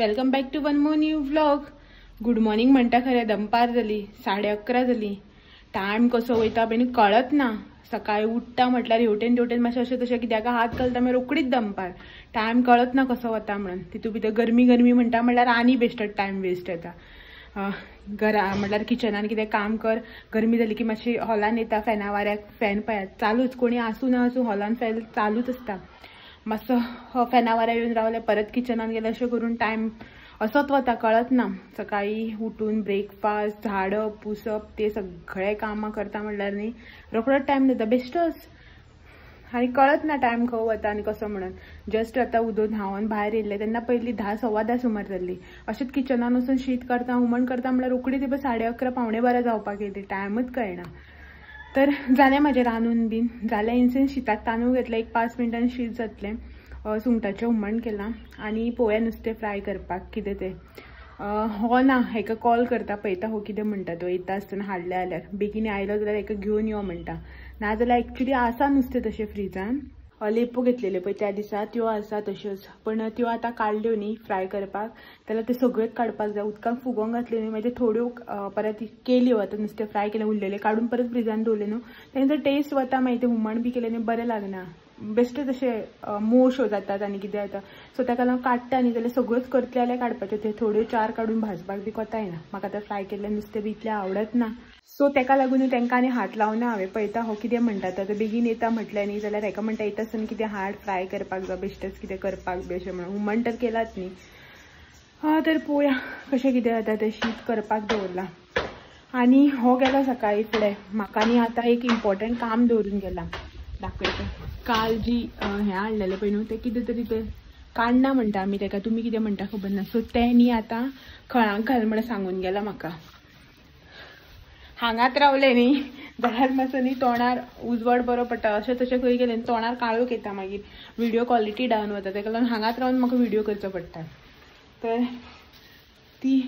Welcome back to one more new vlog. Good morning म्हणटा खरें, दनपार जाली, 11:30 जाली. टायम कसो वयता पळय कळत ना. सकाळी उठ्ठा म्हटल्यार हेवटेन तेवटेन मातशें अशें तशें कित्याक हात घालता मागीर रोकडीच दनपार. टायम कळत ना कसो वता म्हणून. तितू भितर गरमी गरमी म्हणटा म्हटल्यार आनी बेश्टो टायम वेस्ट जाता. घरा म्हटल्यार किचनान कितें काम कर, गरमी जाली की मातशी हॉलान येता फॅना वाऱ्याक, फॅन पळयात चालूच, कोणी आसूं ना आसूं हॉलान फॅन चालूच आसता. मातसो फॅना वाऱ्या येवन रावले परत किचनान गेले, अशें करून टायम असोच वता, कळत ना. सकाळी उठून ब्रेकफास्ट, झाडप पुसप ते सगळे कामां करता म्हणल्यार न्ही रोकडोच टायम जाता बेश्टोच, आनी कळत ना टायम खंय वता आनी कसो म्हणून. जस्ट आतां उदक न्हांवन भायर येयल्लें तेन्ना पयलीं 10 10:15 सुमार जाल्ली. अशेंच किचनान वचून शीत करता हुमण करता म्हणल्यार रोखडी ती 11:30 11:45 जावपाक येयली, टायमूच कळना. तर जालें म्हाजें रांदून बीन जालें. इन्सेन शिताक तांदूळ घेतले, एक 5 मिनटान शीत जातलें. सुंगटाचें हुमण केलां आनी पोवया नुस्तें फ्राय करपाक कितें तें. हो ना हेका कॉल करता पळयता हो कितें म्हणटा तो, येता आसतना हाडलें जाल्यार बेगीन आयलो जाल्यार हेका घेवन यो म्हणटा, नाजाल्यार एक्चुली आसा नुस्तें तशें फ्रिजान. लेपो घेतलेल्यो पळय त्या दिसा त्यो आसा तश्योच, पण त्यो आतां काडल्यो न्ही फ्राय करपाक, जाल्यार त्यो सगळ्योच काडपाक जाय. उदकान फुगोवंक घातल्यो न्ही मागीर थोड्यो परत केल्यो, आतां नुस्तें फ्राय केलें उरलेलें काडून परत फ्रिजान दवरलें न्हू, तेंचो टेस्ट वता मागीर. तें हुमण बी केलें न्ही बरें लागना, बेश्टे तशें मोव जातात आनी कितें जाता. सो ताका लागून काडटा न्ही जाल्यार सगळ्योच करतले जाल्यार काडपाच्यो, त्यो थोड्यो 4 काडून भाजपाक बी कोता येना म्हाका. आतां फ्राय केल्लें नुस्तें बी इतलें आवडत ना, सो ताका लागून तांकां आनी हात लावना हांवें. पळयता हो कितें म्हणटा, आतां बेगीन येता म्हटलें न्ही जाल्यार हेका म्हणटा येता आसतना कितें हाड फ्राय करपाक जावं बेश्टेच कितें करपाक बी अशें म्हणून. हुमण तर केलात न्ही. हा तर पळोवया कशें कितें जाता तें. शीत करपाक दवरलां आनी हो गेलो सकाळीं फुडें. म्हाका न्ही आतां एक इम्पॉर्टंट काम दवरून गेला, दाखयता. काल जी हें हाडलेलें पळय न्हू तें कितें तरी तें काण्णां म्हणटा आमी तेका, तुमी कितें म्हणटा खबर ना. सो तें न्ही आतां खळांक घाल म्हणून सांगून गेला म्हाका. हांगात रावलें न्ही जाल्यार मातसो न्ही तोंडार उजवाड बरो पडटा, अशें तशें खंय गेलें न्ही तोंडार काळोख येता, मागीर व्हिडियो क्वॉलिटी डावन वता. तेका लागून हांगात रावन म्हाका व्हिडियो करचो पडटा. तर ती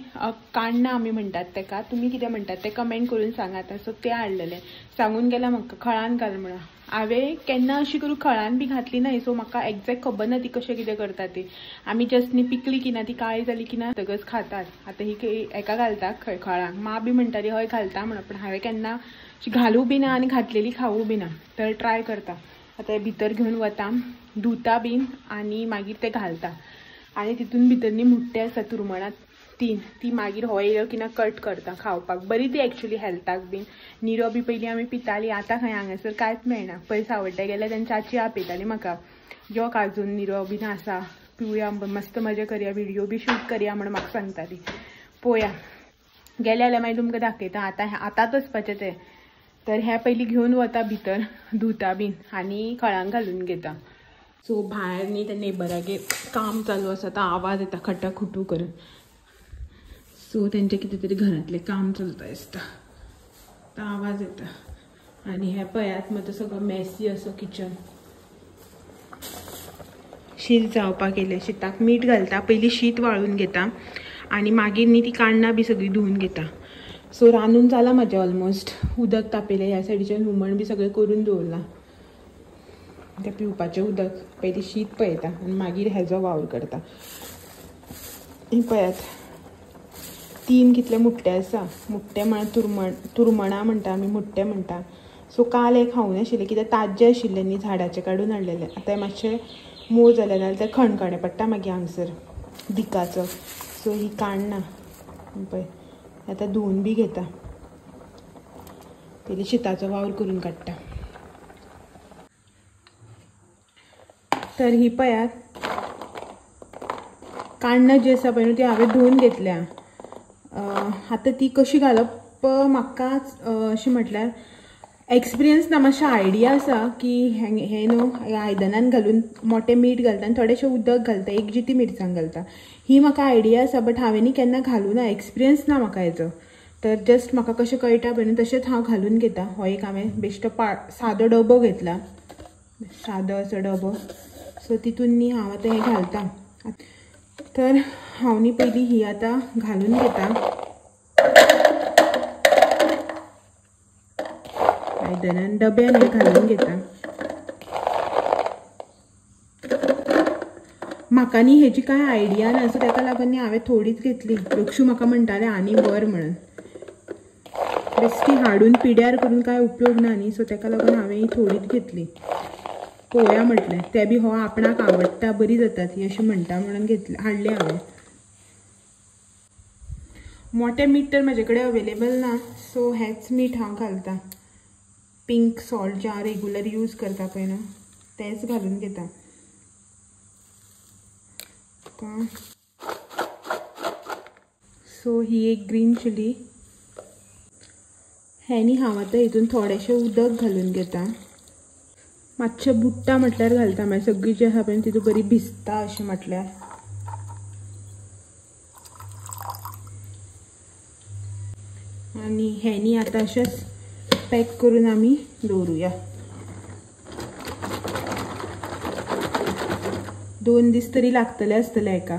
काण्णां आमी म्हणटात तेका, तुमी कितें म्हणटात तें कमेंट करून सांगात. सो तें हाडलेलें सांगून गेला म्हाका खळान घाल म्हणून. हांवें केन्ना अशी करून खळान बी घातली ना, सो म्हाका एग्जॅक्ट खबर ना ती कशें कितें करता ती. आमी जस्ट न्ही पिकली की ना ती काळी जाली की ना तगच खातात. आतां ही एका घालता खळांक, माँ बी म्हणटाली हय घालता म्हणून, पण हांवें केन्ना अशी घालूं बी ना आनी घातलेली खावूं बी ना. तर ट्राय करता आतां भितर घेवन वता, धुता बीन आनी मागीर ते घालता. आनी तितून भितर न्ही मुट्टे आसा तुरमणां 3, ती मागीर हो येयलो की ना कट करता खावपाक. बरी ती एक्चुली हेल्थाक बीन. निरो बी पयलीं आमी पिताली, आतां खंय हांगासर कांयच मेळना. पयस सावड्ड्या गेल्यार तेन्ना चाची आपयताली म्हाका, यो काजून निरो बीन आसा पिवया, मस्त मजा करया, व्हिडियो बी शूट करया म्हणून म्हाका सांगताली. पळोवया गेले जाल्यार मागीर तुमकां दाखयता. आतां आतांच वचपाचें तें. तर हें पयलीं घेवन वता भितर, धुता बीन आनी खळांक घालून घेता. सो भायर न्ही त्या नेबरागेर काम चालू आसा, आतां आवाज येता खटाखुटू करून. सो तेंचे कितें तरी घरांतलें काम चलता दिसता, आतां आवाज येता. आनी हें पळयात मात सगळो मेसी असो किचन. शीत जावपाक येयलें, शिताक मीठ घालता, पयलीं शीत वाळून घेता आनी मागीर न्ही ती काण्णां बी सगळीं धुवून घेता. सो रांदून जालां म्हाजें ऑलमोस्ट, उदक तापयलें ह्या सायडीच्यान, हुमण बी सगळें करून दवरलां. तें पिवपाचें उदक पयलीं शीत पळयता आनी मागीर हेजो वावर करता. हें पळयात 3 कितले मुट्टे आसा, मुट्टे म्हळ्यार तुरमणां म्हणटा आमी, मुट्टे म्हणटा. सो काल हें खावूं नाशिल्लें कित्याक ताज्जें आशिल्लें न्ही, झाडाचें काडून हाडलेलें. आतां मातशें मोव जालें नाल्यार तें खणखणें पडटा मागीर हांगसर दिकाचो. सो ही काण्णां पळय आतां धुवून बी घेता, पयलीं शिताचो वावर करून काडटा. तर ही पळयात काण्णां जी आसा पळय न्हू ती हांवें धुवून घेतल्या. आतां ती कशी घालप म्हाका अशें म्हटल्यार एक्सपिरियन्स ना, मातशें आयडिया आसा की हें न्हू आयदनान घालून मोटें मीठ घालता आनी थोडेशें उदक घालता, एक जिती मिरसांग घालता. ही म्हाका आयडिया आसा, बट हांवें न्ही केन्ना घालूं ना, एक्सपिरियन्स ना म्हाका हेजो. तर जस्ट म्हाका कशें कळटा पळय न्हू तशेंच हांव घालून घेता. हो एक हांवें बेश्टो सादो डबो घेतला, सादो असो डबो. सो तितून न्ही हांव आतां हें घालता. तर हांव न्ही पयलीं ही आतां घालून घेता आयदनान, डब्यान हें घालून घेता. म्हाका न्ही हेजी कांय आयडिया ना, सो ताका लागून न्ही हांवें थोडीच घेतली. लक्षू म्हाका म्हणटालें आनी व्हर म्हणून, बेश्टी हाडून पिड्यार करून कांय उपयोग ना न्ही, सो ताका लागून हांवें ही थोडीच घेतली. पळोवया म्हटलें, ते बी हो आपणाक आवडटा बरी जाता ती अशें म्हणटा म्हणून घेतली, हाडली हांवें. मोटें मीठ तर म्हजे कडेन अवेलेबल ना, सो हेंच मीठ हांव घालता. पिंक सॉल्ट जें हांव रेगुलर यूज करता पळय न्हू तेंच घालून घेता. सो ही एक ग्रीन चिली हें न्ही हांव आतां हितून थोडेशें उदक घालून घेता. मातशें बुडटा म्हटल्यार घालता, मागीर सगळी जी आसा पळय तितून बरी भिजता अशें म्हटल्यार. आनी हें न्ही आतां अशेंच पॅक करून आमी दवरुया. 2 दीस तरी लागतले आसतले हेका,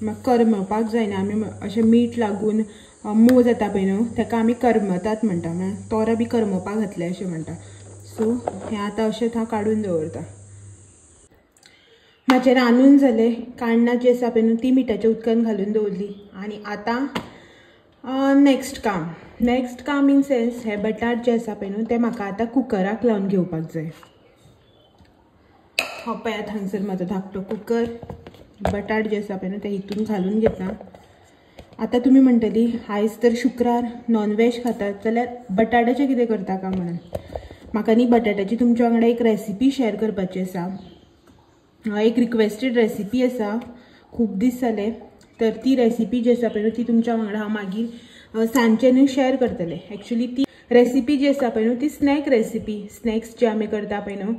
मागीर करमपाक जायना. आमी अशें मीठ लागून मोव जाता पळय न्हू, ताका आमी करमतात म्हणटा, म्हळ्यार तोरां बी करमपाक घातले अशें म्हणटा. सो हें आतां अशेंच हांव काडून दवरता. म्हाजें रांदून जालें, काण्णां जी आसा पळय न्हू ती मिठाच्या उदकान घालून दवरली. आनी आतां नेक्स्ट काम, नेक्स्ट काम इन सेन्स हे बटाट जे आसा पळय न्हू ते म्हाका आतां कुकराक लावन घेवपाक जाय. हो पळयात हांगसर म्हाजो धाकटो कुकर, बटाट जे आसा पळय न्हू ते हितून घालून घेता. आतां तुमी म्हणटली आयज तर शुक्रार नॉनव्हेज खातात जाल्यार बटाट्याचें कितें करता का म्हणून. म्हाका न्ही बटाट्याची तुमच्या वांगडा एक रेसिपी शेअर करपाची आसा, एक रिक्वेस्टेड रेसिपी आसा, खूब दीस जाले. तर ती रेसिपी जी आसा पळय न्हू ती तुमच्या वांगडा हांव मागीर सांजचें न्हू शेअर करतलें. एक्चुली ती रेसिपी जी आसा पळय न्हू ती स्नॅक रेसिपी, स्नॅक्स जे आमी करता पळय न्हू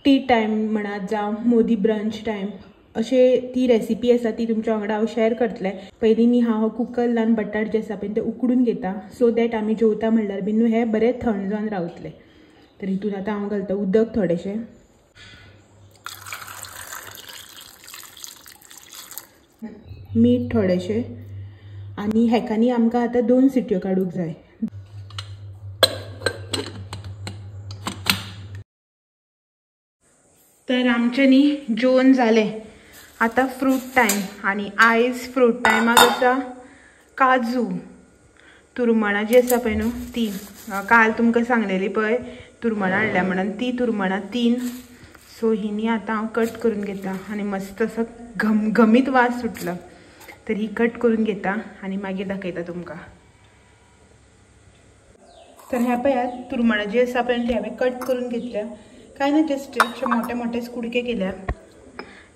टी टायम म्हणात जावं मोदी ब्रंच टायम, अशें ती रेसिपी आसा ती तुमच्या वांगडा हांव शेअर करतलें. पयलीं न्ही हांव हो कुकर लावन बटाट जे आसा पळय ते उकडून घेता, सो that आमी जेवता म्हणल्यार बी न्हू हे बरें थंड जावन रावतले. तर हितून आतां हांव घालता उदक थोडेशें. मीठ थोडेशें, आनी हेका न्ही आमकां आतां 2 सिटयो काडूंक जाय. तर आमचें न्ही जेवण जालें, आतां फ्रूट टायम. आनी आयज फ्रूट टायमाक आसा काजू, तुरमणां जी आसा पळय न्हू ती काल तुमकां सांगलेली पळय तुरमणां हाडल्या म्हणून, ती तुरमणां 3. सो ही न्ही आतां हांव कट करून घेता आनी मस्त असो घमघमीत वास सुटला. तर ही कट करून घेता आनी मागीर दाखयता तुमकां. तर ह्या पळयात तुरमणां जी आसा पळय ती हांवें कट करून घेतल्या, कांय ना जस्ट अशे मोठे मोठेच कुडके केल्या,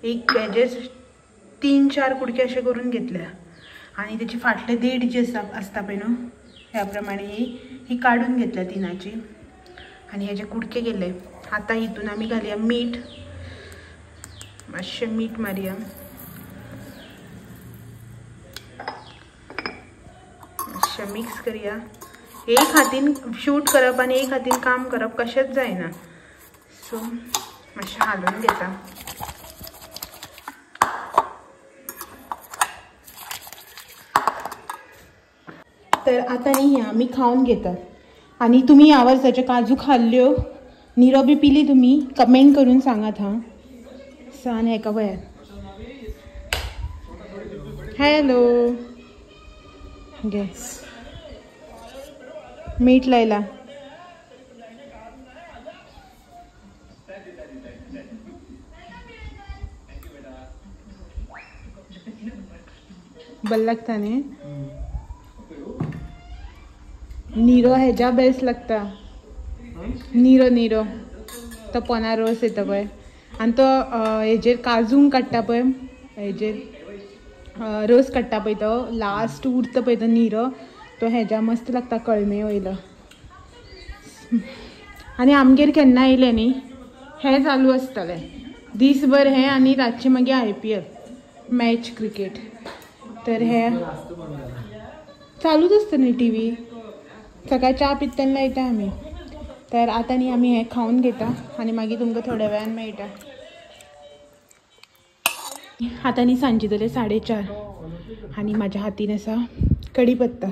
एक हेजे 3-4 कुडके अशे करून घेतल्या. आनी तेची फाटले देड जी आसा आसता पळय न्हू ह्या प्रमाणे ही काडून घेतल्या तिनाची, आनी हेजे कुडके केले. आतां हितून आमी घालया मीठ, मातशें मीठ मारया, मातशें मिक्स करया. एक हातीन शूट करप आनी एक हातीन काम करप कशेंच जायना, सो मातशें हालोवन घेता. तर आतां न्ही हें आमी खावन घेतात. आनी तुमी ह्या वर्साच्यो काजू खाल्ल्यो, निरो बी पिली तुमी, कमेंट करून सांगात हां. सो आनी हेका पळयात, हॅलो घे मीठ लायला. बरें लागता न्ही निरो, हेज्या बेस्ट लागता निरो. निरो तो पोना रोस येता पळय, आनी तो हेजेर काजूंक काडटा पळय, हेजेर रोस काडटा पळय तो लास्ट उरता पळय तो निरो, तो हेज्या मस्त लागता कळमे वयलो. आनी आमगेर केन्ना येयलें न्ही हें चालू आसतलें दीसभर हें, आनी रातचें मागीर IPL match cricket. तर हे चालूच आसता न्ही टी व्ही, सकाळी च्या पिता तेन्ना लायता आमी. तर आतां न्ही आमी हें खावन घेता आनी मागीर तुमकां थोड्या वेळान मेळटा. आतां न्ही सांजचे जाले 4:30 आनी म्हाज्या हातीन आसा कडी पत्ता,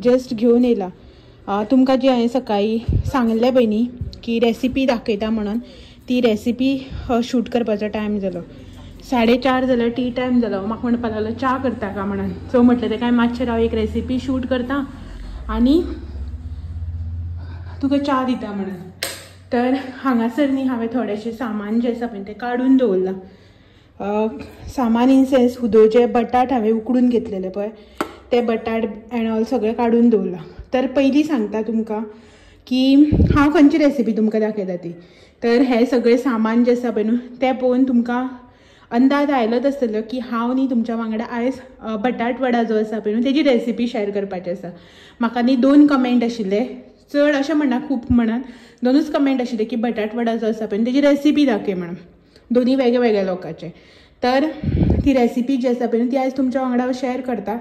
जस्ट घेवन येयला. तुमकां जी हांवें सकाळीं सांगलें पळय न्ही की रेसिपी दाखयता म्हणून, ती रेसिपी शूट करपाचो टायम जालो. 4:30 जालो, टी टायम जालो. म्हाका म्हणपाक लागलो च्या करता का म्हणून. सो म्हटलें तेका मातशें राव, एक रेसिपी शूट करता आनी तुका च्या दिता म्हणून. तर हांगासर न्ही हांवें थोडेशें सामान जें आसा पळय तें काडून दवरलां. सामान इन सेन्स हुदो जे बटाट हांवें उकडून घेतलेले पळय ते बटाट एंड ऑल सगळें काडून दवरलां. तर पयलीं सांगता तुमकां की हांव खंयची रेसिपी तुमकां दाखयता ती. तर हें सगळें सामान जें आसा पळय न्हू तें पळोवन तुमकां अंदाज आयलोच आसतलो की हांव न्ही तुमच्या वांगडा आयज बटाट वडा जो आसा पळय न्हू तेजी रेसिपी शेअर करपाची आसा. म्हाका न्ही 2 कमेंट आशिल्ले, चड अशें म्हणना खूब म्हणन, 2च कमेंट आशिल्ले की बटाट वडा जो आसा पळय तेजी रेसिपी दाखय म्हणून, दोन्ही वेगळे वेगळे लोकांचे. तर ती रेसिपी जी आसा पळय ती आयज तुमच्या वांगडा हांव शेअर करता.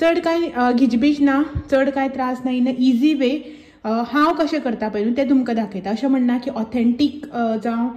चड कांय गिजबीज ना, चड कांय त्रास ना, इन अ इजी वे हांव कशें करता पळय न्हू तें तुमकां दाखयता. अशें म्हणना की ऑथेंटीक जावं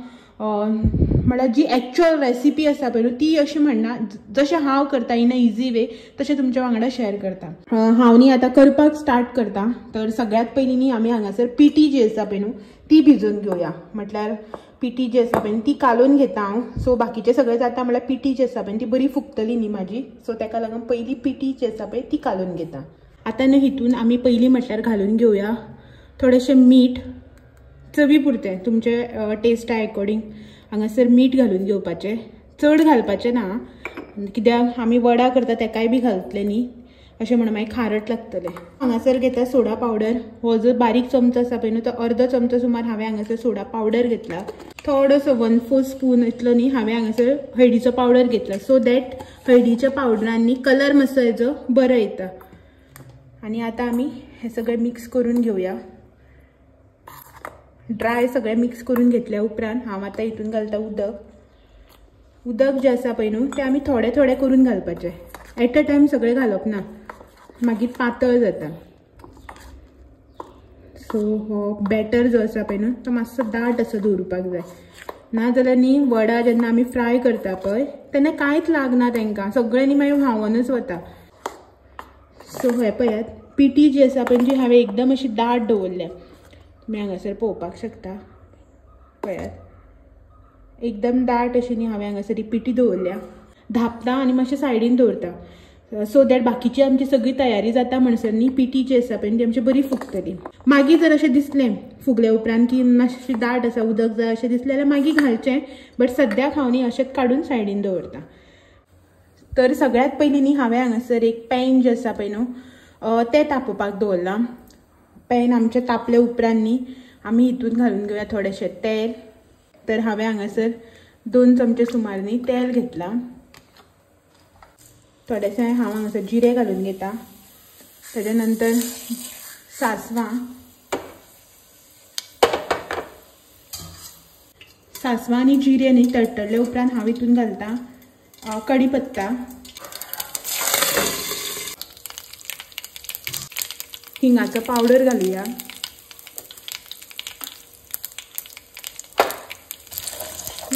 म्हळ्यार जी एक्चुअल रेसिपी आसा पळय न्हू ती अशी म्हणना, जशें हांव करता इन अ इजी वे तशें तुमच्या वांगडा शेअर करता. हांव न्ही आतां करपाक स्टार्ट करता. तर सगळ्यांत पयलीं न्ही आमी हांगासर पिठी जी आसा पळय न्हू ती भिजोवन घेवया. म्हटल्यार पिठी जी आसा पळय ती कालोवन घेता हांव. सो बाकीचें सगळें जाता म्हळ्यार पिठी जी आसा पळय ती बरी फुगतली न्ही म्हाजी. सो तेका लागून पयलीं पिठी जी आसा पळय ती कालोवन घेता. आतां न्हू हितून आमी पयलीं म्हटल्यार घालून घेवया थोडेशें मीठ, चवी पुरतें तुमचे टेस्टा एकॉर्डिंग हांगासर मीठ घालून घेवपाचें. चड घालपाचें ना कित्याक आमी वडा करता तेकाय बी घालतले न्ही, अशें म्हणून मागीर खारट लागतलें. हांगासर घेता सोडा पावडर. हो जो बारीक चमचो आसा पळय न्हू तो अर्दो चमचो सुमार हांवें हांगासर सोडा पावडर घेतला. थोडोसो 1/4 स्पून इतलो न्ही हांवें हांगासर हळदीचो पावडर घेतला. सो that हळदीच्या पावडरान न्ही कलर मातसो हेजो बरो येता. आनी आतां आमी हें सगळें मिक्स करून घेवया. ड्राय सगळें मिक्स करून घेतल्या उपरांत हांव आतां हितून घालता उदक. उदक जें आसा पळय न्हू तें आमी थोडें थोडें करून घालपाचें, एट अ टायम सगळें घालप ना, मागीर पातळ जाता. सो हो बॅटर जो आसा पळय न्हू तो मातसो दाट असो दवरुपाक जाय, नाजाल्यार न्ही वडा जेन्ना आमी फ्राय करता पळय तेन्ना कांयच लागना तेंकां, सगळें न्ही मागीर व्हांवनच वता. सो हें पळयात पिठी जी आसा पळय जी हांवें एकदम अशी दाट दवरल्या, तुमी हांगासर पळोवपाक शकता. पळयात एकदम दाट अशी न्ही हांवें हांगासर ही पिठी दवरल्या. धांपता आनी मातशें सायडीन दवरता सो that बाकीची आमची सगळी तयारी जाता म्हणसर न्ही पिठी जी आसा पळय ती आमची बरी फुगतली. मागीर जर अशें दिसलें फुगल्या उपरांत की मातशी दाट आसा, उदक जाय अशें दिसलें जाल्यार मागीर घालचें, बट सद्याक हांव न्ही अशेंच काडून सायडीन दवरता. तर सगळ्यांत पयलीं न्ही हांवें हांगासर एक पॅन जें आसा पळय न्हू तें तापोवपाक दवरलां. पॅन आमचें तापले उपरांत न्ही आमी हितून घालून घेवया थोडेशें तेल. तर हांवें हांगासर 2 चमचे सुमार न्ही तेल घेतलां. थोडेशें हांव हांगासर जिरें घालून घेता, तेजे नंतर सांसवां, सांसवां आनी जिरें न्ही तडतडले उपरांत हांव हितून घालता कडी पत्ता, हिंगाचो पावडर घालुया,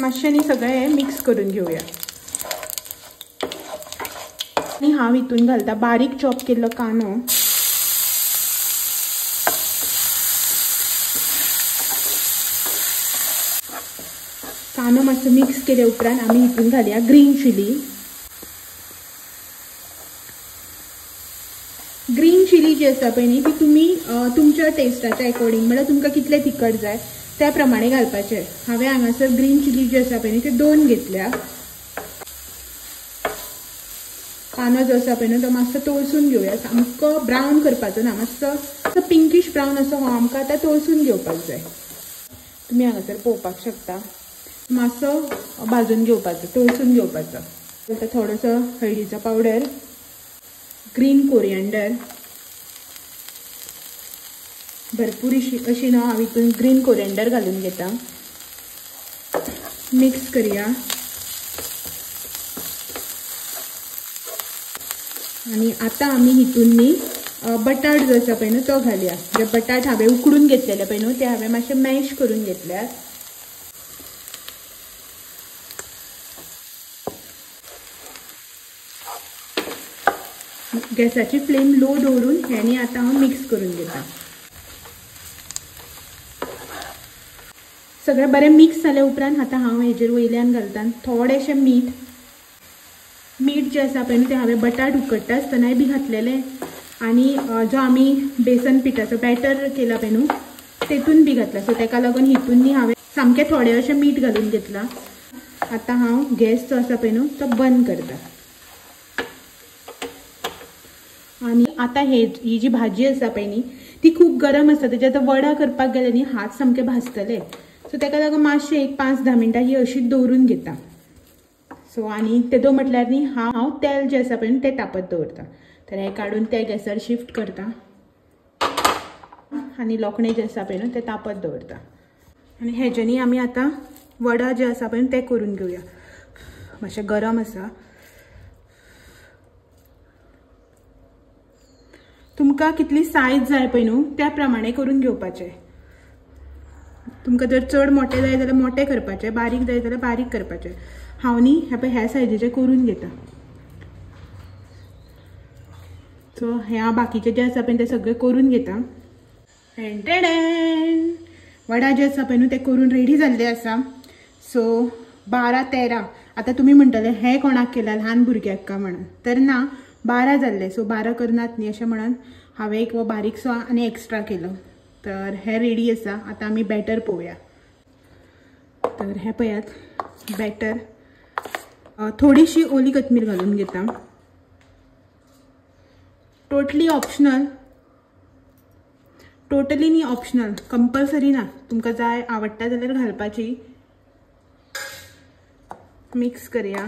मातशें न्ही सगळें हें मिक्स करून घेवया. आनी हांव हितून घालता बारीक चॉप केल्लो कांदो, कांदो मातसो मिक्स केल्या उपरांत आमी हितून घालया ग्रीन चिली. ग्रीन चिली जी आसा पळय न्ही ती तुमी तुमच्या टेस्टाच्या एकॉर्डिंग म्हळ्यार तुमकां कितलें तिखट जाय त्या प्रमाणे घालपाचें. हांवें हांगासर ग्रीन चिली जी आसा पळय न्ही ते 2 घेतल्या. कांदो जो आसा पळय न्हू तो मातसो तळसून घेवया, सामको ब्रावन करपाचो ना, मातसो पिंकीश ब्रावन असो हो आमकां आतां तळसून घेवपाक जाय. तुमी हांगासर पळोवपाक शकता मातसो भाजून घेवपाचो, तळसून घेवपाचो. आतां थोडोसो हळदीचो पावडर, ग्रीन कोरिएंडर भरपूर अशी न्हू हांव हितून ग्रीन कोरिएंडर घालून घेता. मिक्स करया आनी आतां आमी हितून न्ही बटाट जो आसा पळय न्हू तो घालया. जे बटाट हांवें उकडून घेतलेले पळय न्हू ते हांवें मातशे मॅश करून घेतल्यात. गॅसाची फ्लेम लो दवरून हें न्ही आतां हांव मिक्स करून घेता. सगळें बरें मिक्स जाल्या उपरांत आतां हांव हेजेर वयल्यान घालता थोडेशें मीठ. मीठ जें आसा पळय न्हू तें हांवें बटाट उकडटा आसतनाय बी घातलेलें आनी जो आमी बेसन पिठाचो बॅटर केला पळय न्हू तेतून बी घातला. सो तेका लागून हितून न्ही हांवें सामकें थोडें अशें मीठ घालून घेतलां. आतां हांव गॅस जो आसा पळय न्हू तो बंद करता. आनी आतां ही जी भाजी आसा पळय न्ही ती खूब गरम आसा, तेजे आतां वडा करपाक गेले न्ही हात सामके भाजतले. सो तेका लागून मातशें एक 5-10 मिनटां ही अशीच दवरून घेता. सो आनी तेदो म्हटल्यार न्ही हांव तेल जें आसा पळय न्हू तें तापत दवरता. तर हें काडून त्या गॅसार शिफ्ट करता आनी लोकणें जें आसा पळय न्हू तें तापत दवरता. आनी हेज्यानी आमी आतां वडा जे आसा पळय ते करून घेवया. मातशें गरम आसा. तुमकां कितली सायज जाय पळय न्हू त्या प्रमाणे करून घेवपाचें. तुमकां जर चड मोठे जाय जाल्यार मोठे करपाचे, बारीक जाय जाल्यार बारीक करपाचे. हांव न्ही हे पळय ह्या सायजीचे करून घेता. सो हे हांव बाकीचे जे आसा पळय ते सगळे करून घेता. वडा जे आसा पळय न्हू ते करून रेडी जाल्ले आसा. सो 12-13 आतां तुमी म्हणटले हें कोणाक केलां ल्हान भुरग्याक काय म्हणून, तर ना 12 जाल्ले. सो 12 करनात न्ही अशें म्हणून हांवें एक हो बारीकसो आनी एक्स्ट्रा केलो. तर हें रेडी आसा. आतां आमी बॅटर पळोवया. तर हें पळयात बॅटर. थोडीशी ओली कोथमीर घालून घेता. टोटली ऑप्शनल, टोटली न्ही ऑप्शनल, कंपल्सरी ना. तुमकां जाय आवडटा जाल्यार घालपाची. मिक्स करया.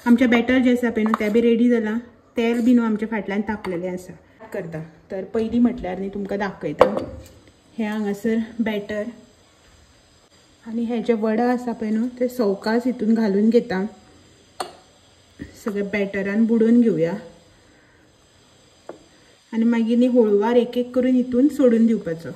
आमचें बॅटर जें आसा पळय न्हू तें बी रेडी जालां. तेल बी न्हू आमच्या फाटल्यान तापलेलें आसा. करता तर पयलीं म्हटल्यार न्ही तुमकां दाखयता हें हांगासर बॅटर आनी हे जे वडा आसा पळय न्हू ते सवकास हितून घालून घेता. सगळे बॅटरान बुडोवन घेवया आनी मागीर न्ही हळुवार एक एक करून हितून सोडून दिवपाचो.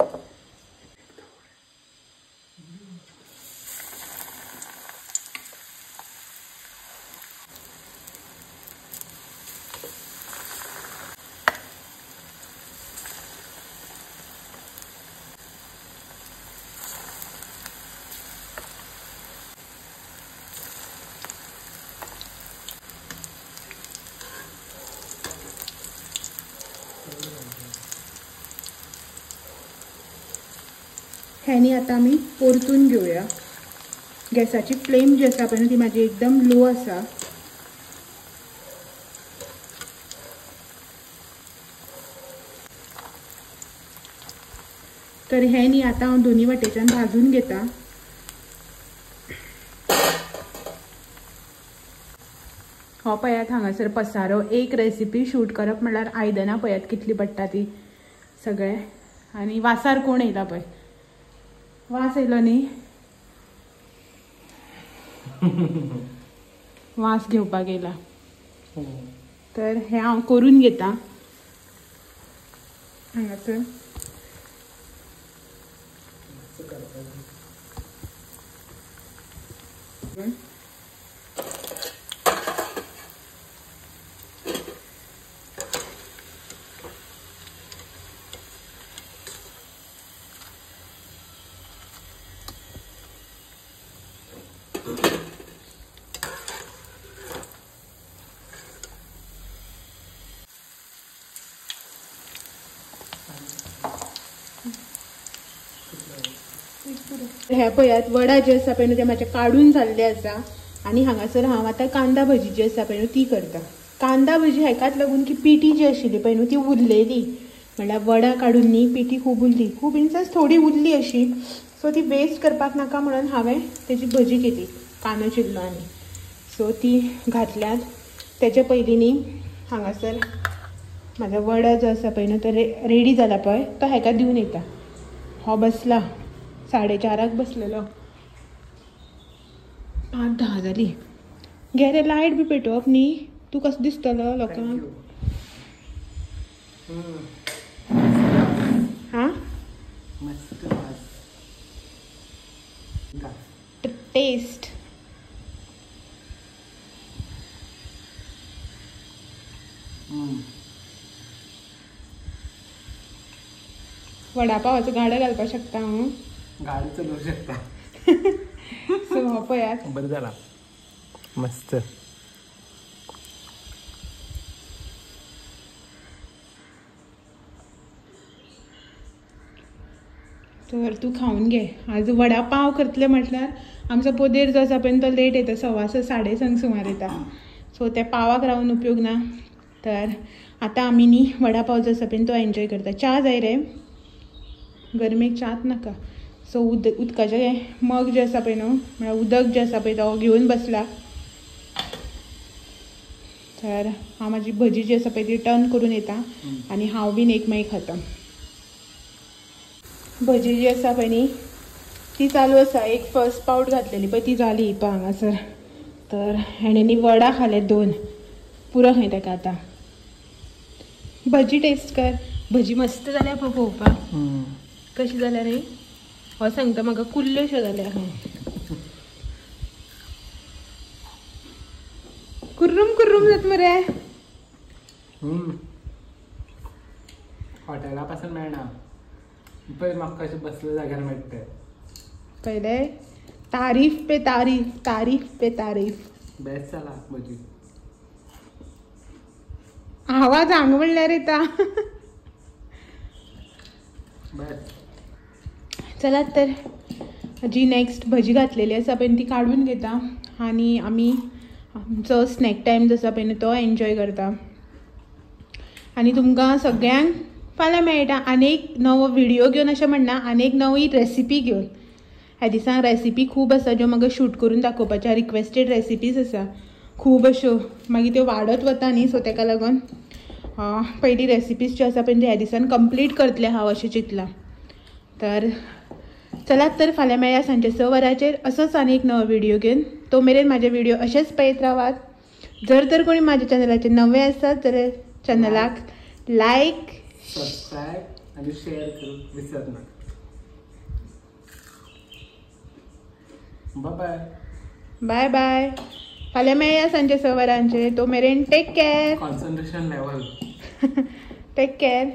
हें आतां आमी परतून घेवया. गॅसाची फ्लेम जी आसा पळय न्हू ती म्हाजी एकदम लो आसा. तर हें न्ही आतां हांव दोनी वाटेच्यान भाजून घेता. हो पळयात हांगासर पसारो. एक रेसिपी शूट करप म्हणल्यार आयदनां पळयात कितली पडटा ती सगळे. आनी वासार कोण येयला पळय, वास येयलो न्ही, वास घेवपाक येयला. तर हें हांव करून घेता हांगासर. हे पळयात वडा जे आसा पळय न्हू ते म्हाजे काडून जाल्ले आसा. आनी हांगासर हांव आतां कांदा भजी जी आसा पळय न्हू ती करता. कांदा भजी हेकाच लागून की पिठी जी आशिल्ली पळय न्हू ती उरलेली, म्हणल्यार वडा काडून न्ही पिठी खूब उरली, खूब इन सेन्स थोडी उरली अशी. सो ती वेस्ट करपाक नाका म्हणून हांवें तेजी भजी केली, कांदो चिरलो आनी सो ती घातल्यात. तेजे पयलीं न्ही हांगासर म्हाजो वडा जो आसा पळय न्हू तो रेडी जाला पळय तो हेका दिवन येता. हो बसला 4:30 बसलेलो, 5:10 जाली. घे रे लायट बी पेटोवप न्ही, तूं कसो दिसतलो लोकांक? हां टेस्ट वडापावाचो गाडो घालपाक शकता हांव, गाडी चलोवंक शकता. सो पळयात बरें जाला मस्त. तर तूं खावन घे. आज वडा पाव करतले म्हटल्यार आमचो पोदेर जो आसा पळय तो लेट येता, 6:15 6:30 सुमार येता. सो त्या पावाक रावन उपयोग ना. तर आतां आमी न्ही वडा पाव जो आसा पळय तो एन्जॉय करता. च्या जाय रे गरमेक, च्याच नाका. सो उदकाचें मग जें आसा पळय न्हू, म्हळ्यार उदक जें आसा पळय तो घेवन बसला. तर हांव म्हाजी भजी जी आसा पळय ती टर्न करून येता आनी हांव बीन एक मागीर खाता. भजी जी आसा पळय न्ही ती चालू आसा. एक फर्स्ट पावट घातलेली पळय ती जाली पळय हांगासर. तर हेणें न्ही वडा खाले 2, पुरो खंय ताका. आतां भजी टेस्ट कर. भजी मस्त जाल्या पळय पळोवपाक. कशी जाल्या रे? हो सांगता म्हाका कुल्ल्योश्यो जाल्या खंय. कुर्रूम कुर्रूम जाता मरे. हॉटेला पासून मेळना पळय म्हाका कशें बसले जाग्यार मेळटा. पयले तारीफ पे तारीफ, तारीफ पे तारीफ. बेस्ट जाला भजी. आवाज हांगा म्हणल्यार येता. चलात तर जी नेक्स्ट भजी घातलेली आसा पळय ती काडून घेता आनी आमी आमचो स्नॅक टायम जो आसा पळय तो एन्जॉय करता. आनी तुमकां सगळ्यांक फाल्यां मेळटा आनी एक नवो व्हिडियो घेवन, अशें म्हणना आनी एक नवी रेसिपी घेवन. ह्या दिसांक रेसिपी खूब आसा ज्यो म्हाका शूट करून दाखोवपाच्यो, रिक्वेस्टेड रेसिपीज आसा खूब अश्यो, मागीर त्यो वाडत वता न्ही. सो ताका लागून पयली रेसिपीज ज्यो आसा पळय ह्या दिसान कंप्लीट करतलें हांव अशें चिंतलां. तर चलात तर फाल्यां मेळया सांजचे 6 वरांचेर असोच आनी एक नवो व्हिडियो घेवन. तो मेरेन म्हाजे व्हिडियो अशेंच पळयत रावात. जर तर कोणी म्हाज्या चॅनलाचेर नवे आसात जाल्यार चॅनलाक लायक, सबस्क्रायब आनी शेअर करूंक विसर नाका. बाय बाय. बाय बाय. फाल्यां मेळया सांजचे 6 वरांचेर. तो मेरेन take care. Concentration level. Take care.